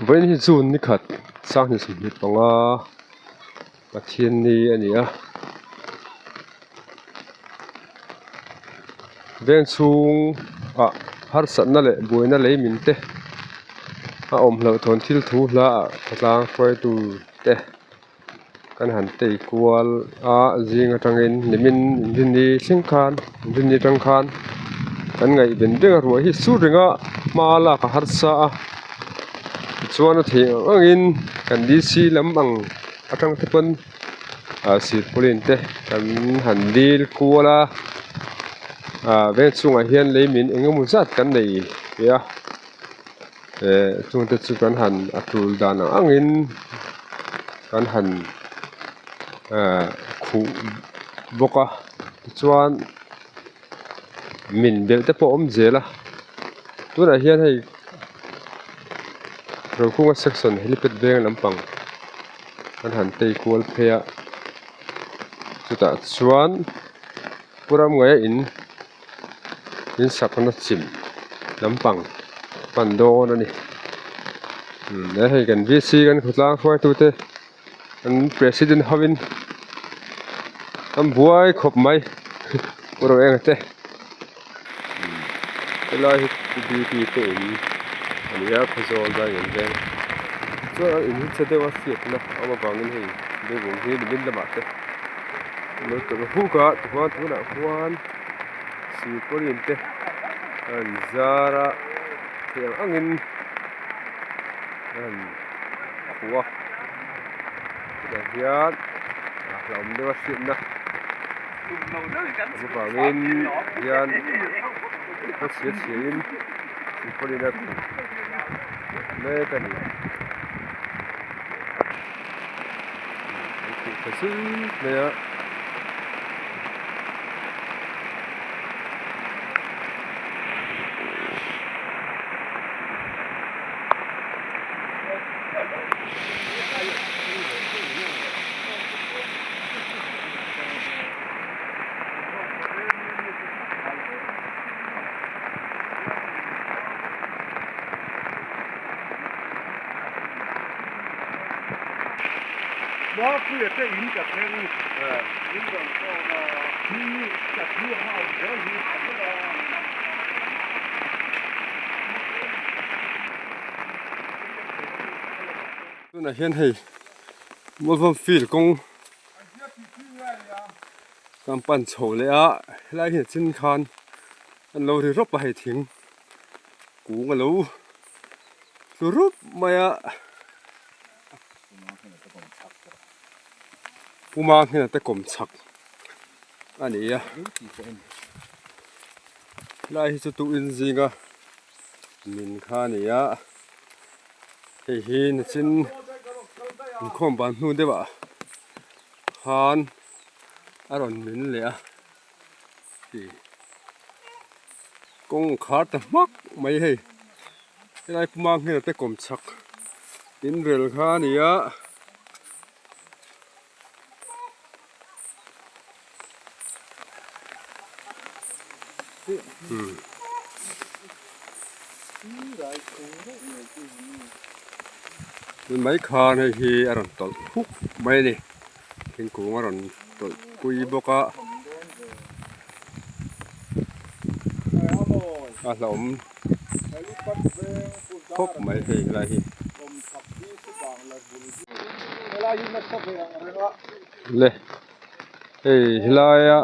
Vawiin hi June ni khat sanghnih 25 Pathianni a ni a veng chhungah harsatna leh buaina lei min te a awm hlauh thawn thil thu hla ah khawtlang hruaitu te. Kan han tei kual a zing atangin nimin inrinni thleng khan inrinni atang khan kan ngaihven reng a ruah hi sur reng a hma lak a harsa a tichuan a theih ang angin kan D C lam ang atang te pawn ah silpauline te kan han dil kual a ah veng chhungah hian lei min eng emaw zat kan nei ve a. Eh chungte chu kan han a tul dan ang angin kan han eh khuh bawk a tichuan min belh te pawh a awm zel a tunah hian hei Rokunga section helipad veng lampang kan han tei kual phei a chutah chuan Pu Ramngaia in. In sakna chim lampang pan dawn a ni umm he hei kan V C kan khawtlang hruaitu te an president ho in an buai khawp mai pu Roenga te umm helai hi duty te in a ni a khawzawl dai an veng chuan an in hi chhe deuh a hriatna a awm avangin hei building hi nimin lamah te an lo tawlh huk a tichuan tunah khuan. Silpauline te an zar a thei ang angin an khuh a chutah hian a hlauhawm deuh a hriatna avangin hian khaw chhia chhia in silpauline a khuh mek a ni an khuh tha zui mai a. Mapuia te in ka thleng in rawn khawm a, hi ka thluak a awm zel hi a ber a. Tunah hian hei Mualvawm field kawng kan pan chho leh a helai hi a chin khan an lo ri rawp a hei thing kung a lo tlu rup mai a puma hmel te kawm chhak a ni a helai hi chu tuin zinga min kha a ni a hei hi nichin inkhawm ban hnu deuh ah khan a rawn min leh a tih kawng khar ta hmak mai hei helai puma hmel te kawm chhak in rel kha a ni a. Tun mai khan hei hi a rawn tawlh huk mai a ni thingkung a rawn tawlh pui bawk a a hlauhawm khawp mai hei helai hi. Le hei helaia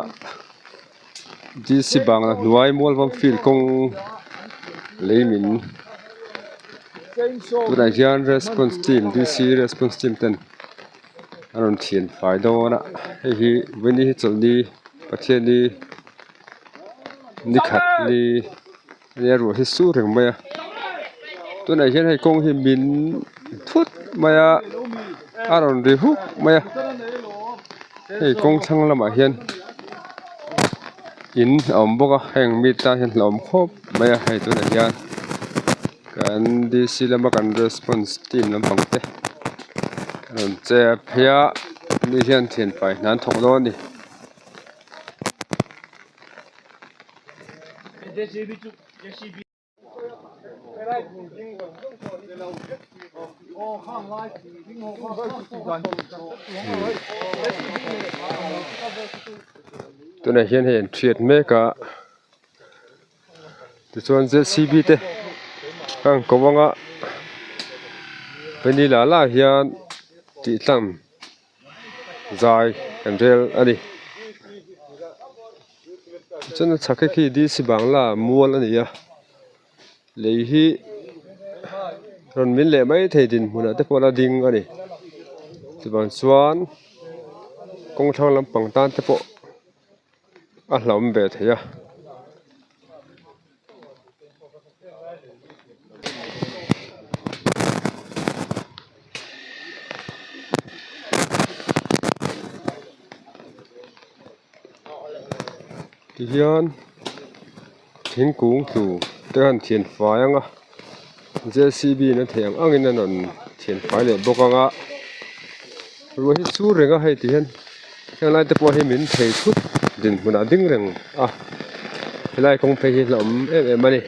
D C bangla hnuai Mualvawm field kawng lei min tunah hian response team D C response team ten an rawn thian fai dawn a hei hi vawiin hi chawlhni Pathianni ni khat ni nia ruah hi sur reng mai a tunah hian hei kawng hi min thut mai a a rawn ri huk mai a hei kawng thlang lamah hian in a awm bawk a heng mi tan hian hlauhawm khawp mai a hei tunah hian kan D C lama kan response team lampang te a rawn che phei a ani hian thianfai hna an thawk dawn a ni. Tunah hian hei an thiat mek a tichuan j c b te a ang ko anga hemi lah lah hian tih tlang zai kan rel a ni tichuan a chhak hi khi d c bangla mual a ni a. Lei hi rawn min leh mai thei dinhmunah te pawh a la ding a ni chuvang chuan kawng thlang lampang tan te pawh a hlauhawm ve thei a. Tihian thingkung tlu te han thian fai ang a j c b in a theih ang ang in a rawn thian fai leh bawk ang a ruah hi sur reng a hei ti hian helai te pawh hi min thei thut dinhmun ah ding reng a helai kawng phei hi hlauhawm em em a ni.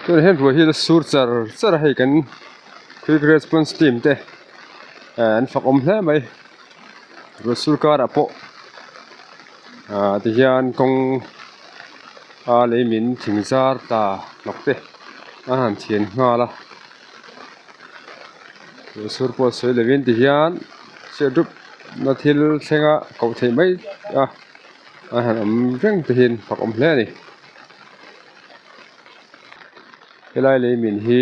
Tunah hian ruah hi a sur char char a hei kan quick response team te eh an fak awm hle mai ruah sur karah pawh ah tihian kawng a lei min thing zar ta hnawk te a han thian nghal a ruah sur pawh sawi lovin tihian chhiat rup na thil thlenga koh theih mai a a han awm reng te hian fak awm hle a ni. Helai lei min hi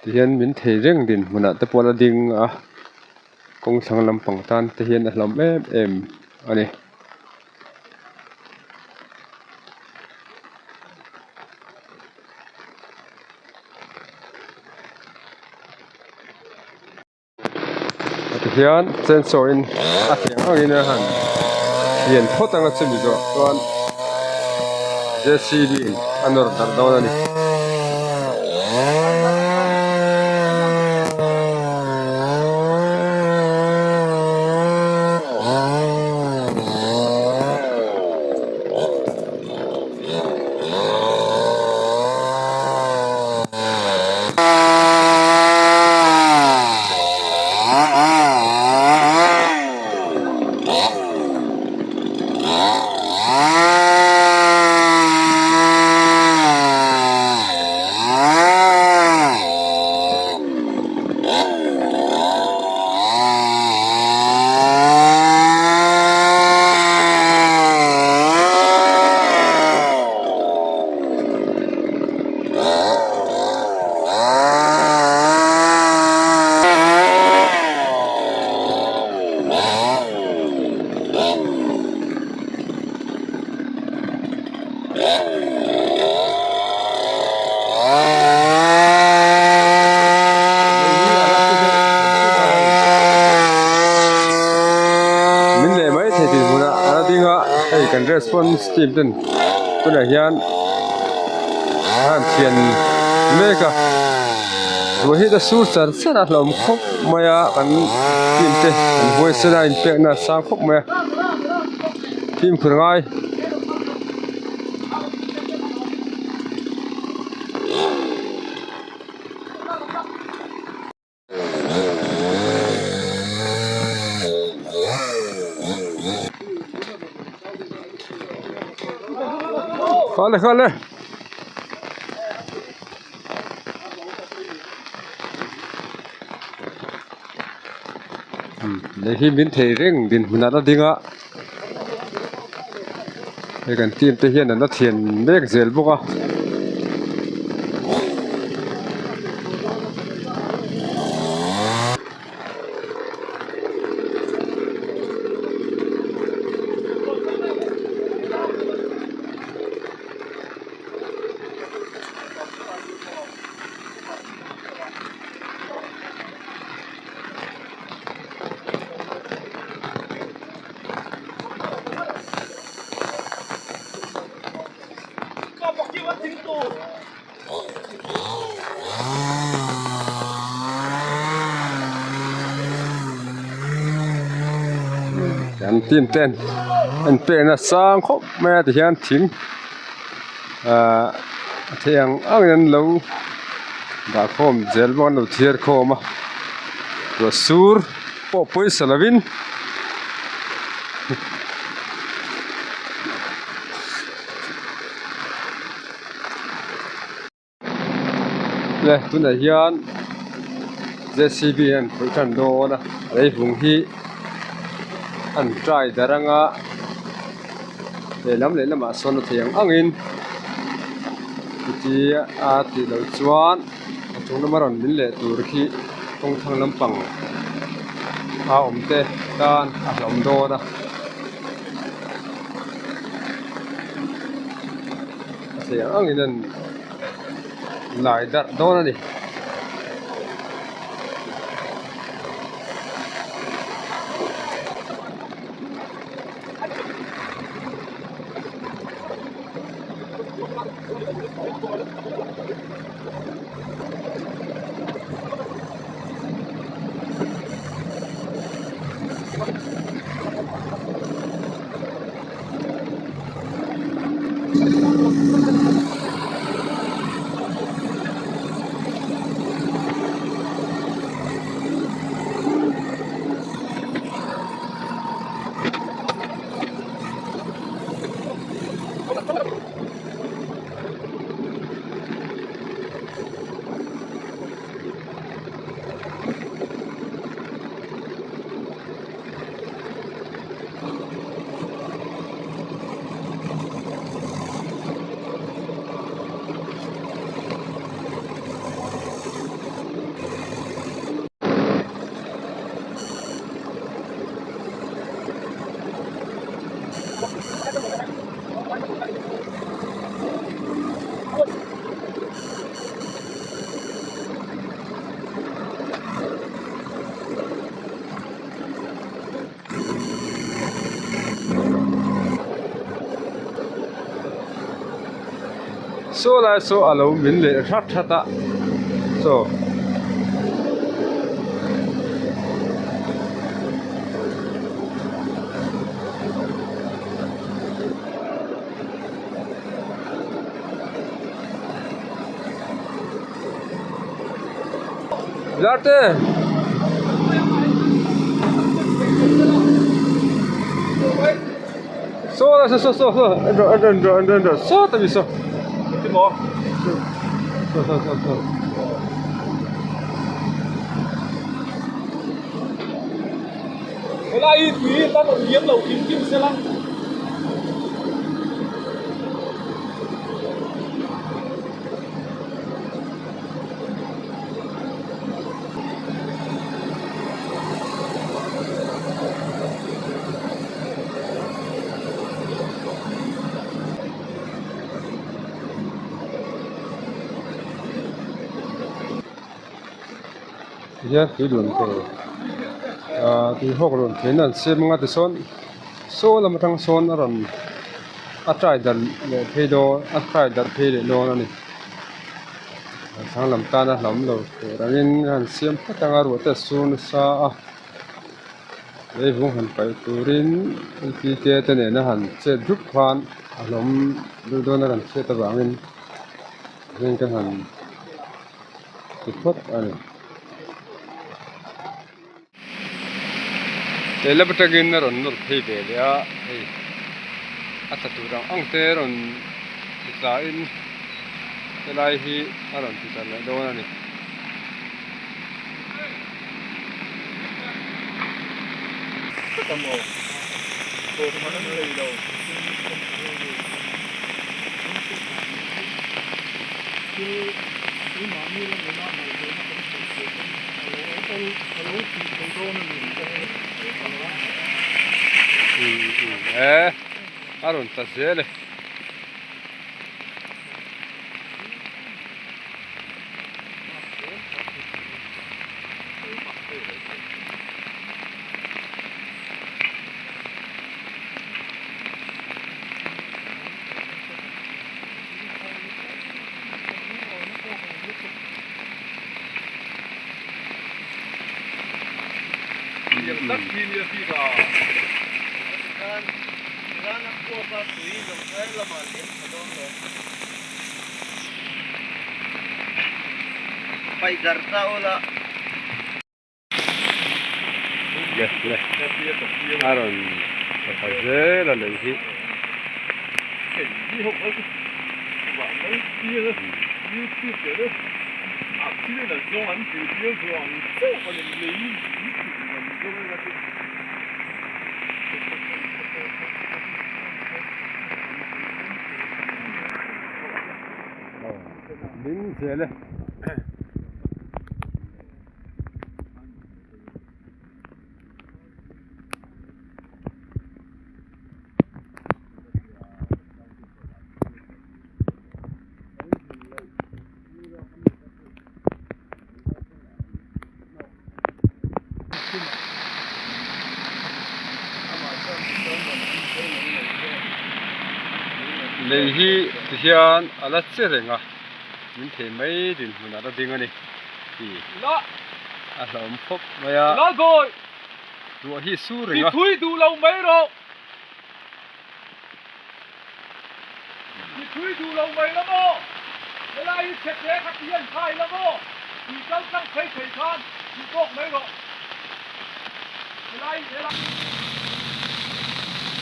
tihian min thei reng dinhmunah te pawh a la ding a kawng thlang lampang tan te hian a hlauhawm em em a ni. Tihian chainsaw in a thing angin a han lian phawt anga chumi zawh chuan j c b in a nawr darh dawn a ni. Min leh mai thei tih hmunah a ding a hei kan response team ten tunah hian a han thian mek a ruah hi a sur char char a hlauhawm khawp mai a kan team te an huaisen a inpekna a sang khawp mai a fimkhur ngai. Khale khale. Lei hi min thei reng dinhmun ah la ding a hei kan team te hian an la thian mek zel bawk a. Kan team ten an pekna sang khawp mai a tihian thing ahh a theih ang ang in an lo dah khawm zel bawk a an lo thiar khawm a ruah sur pawh pawisa lovin. Le tunah hian JCB hian khawih tan dawn a leivung hi an try darh anga lehlam lehlamah sawn a thei ang angin chutia a tih loh chuan a chung lama rawn min leh tur khi kawng thlang lampang a awm te tan a hlauhawm dawn a. A thei ang angin an lai darh dawn a ni. Saw lai saw a lo min leh hrat hrat a chaw. Zarte Saw la saw saw saw saw en rawh en rawh en rawh en rawh saw ta mi saw saw saw saw saw Helai hi tui hi tan rawn liam lo kim kim sela. Hian tui lun thei ah tui hawk lun thei in an siam anga tichuan saw lam atang sawn a rawn a try darh leh phei dawn a try darh phei leh dawn a ni thlang lam tana hlauhawm lo tur angin a han siam phawt anga ruah te a sur nasa a leivung han paih turin L P K te nena han chet dup khan a hlauhawm deuh dawn a kan hriat avangin heng te han ti phawt a ni. Lehlam atangin a rawn nawr phei ve leh a hei a tla tur ang ang te rawn ti tla in helai hi a rawn ti tla leh dawn a ni. E a rawn tla zel e. Tak hi nia bik a. Le le a rawn tha zel a lei hi. Min zel e. Lei hi ti hian a la che reng a min thei mai dinhmun a la ding a ni tih a hlauhawm khawp mai a ruah hi sur reng a. Mi thui duh lo mai la maw? Helai hi chhe te kha ti an khai la maw? Tui kal tlang phei thei khan tih tawk mai rawh. Helai helai.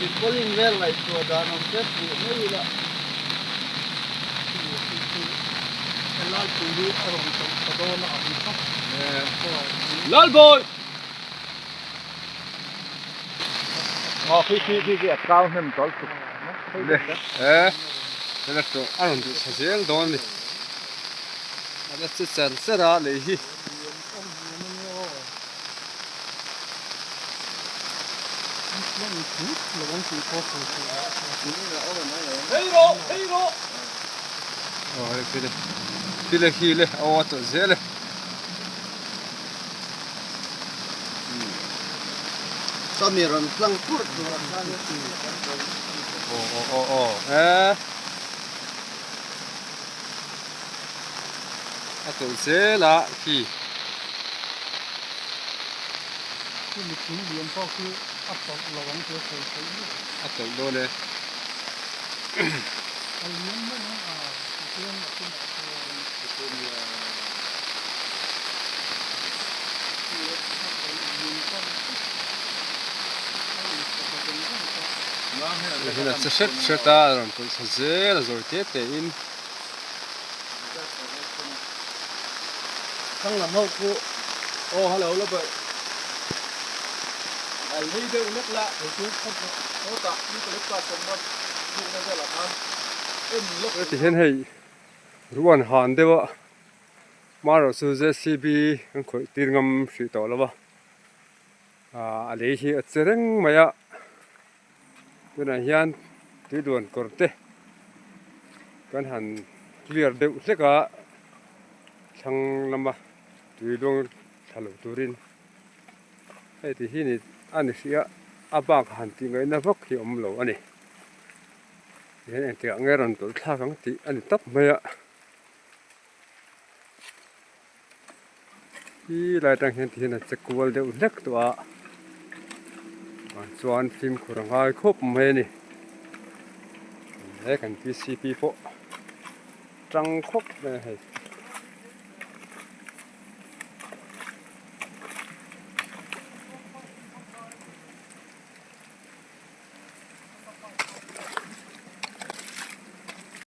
Silpaulin vel ngaihtuah dan awm te hmuh mai ila. Helai pui hi a rawn tawlh ta dawn a ang kha. Lalbawi! Le e hela tawh a rawn duh tha zel dawn a ni a la che char char a lei hi. Aw hei khi le khi le khi le aw a tawlh zel e. Sawmi rawn tlang purh tur ang khan Aw aw aw aw e a tawlh zel a khi. Khi mipui lian pawh khi a tawlh lo ang tih a sawi theih mai. A tawlh dawn e. A lian mai ang a tichuan a chungah chuan. Hei hian a che hret hret a a rawn tawlh thla zel a zawi te te in. Heti hian hei ruan han deuh a. Marawh chu JCB an khawih tir ngam hrih tawh lo va, ah a lei hi a che reng mai a, tunah hian tui duan kawr te kan han clear deuh hlek a, thlang lama tui luang thla lo turin hei ti hi ni a ni hrih a, a bak han tih ngaihna vak hi a awm lo a ni, tihian engtikah nge rawn tawlh thlak ang tih a ni tawp mai a. Hi lai atang hian tihian a che kual deuh hlek tawh a ah chuan fimkhur a ngai khawp mai a ni he kan T C P pawh tang khawp mai a hei.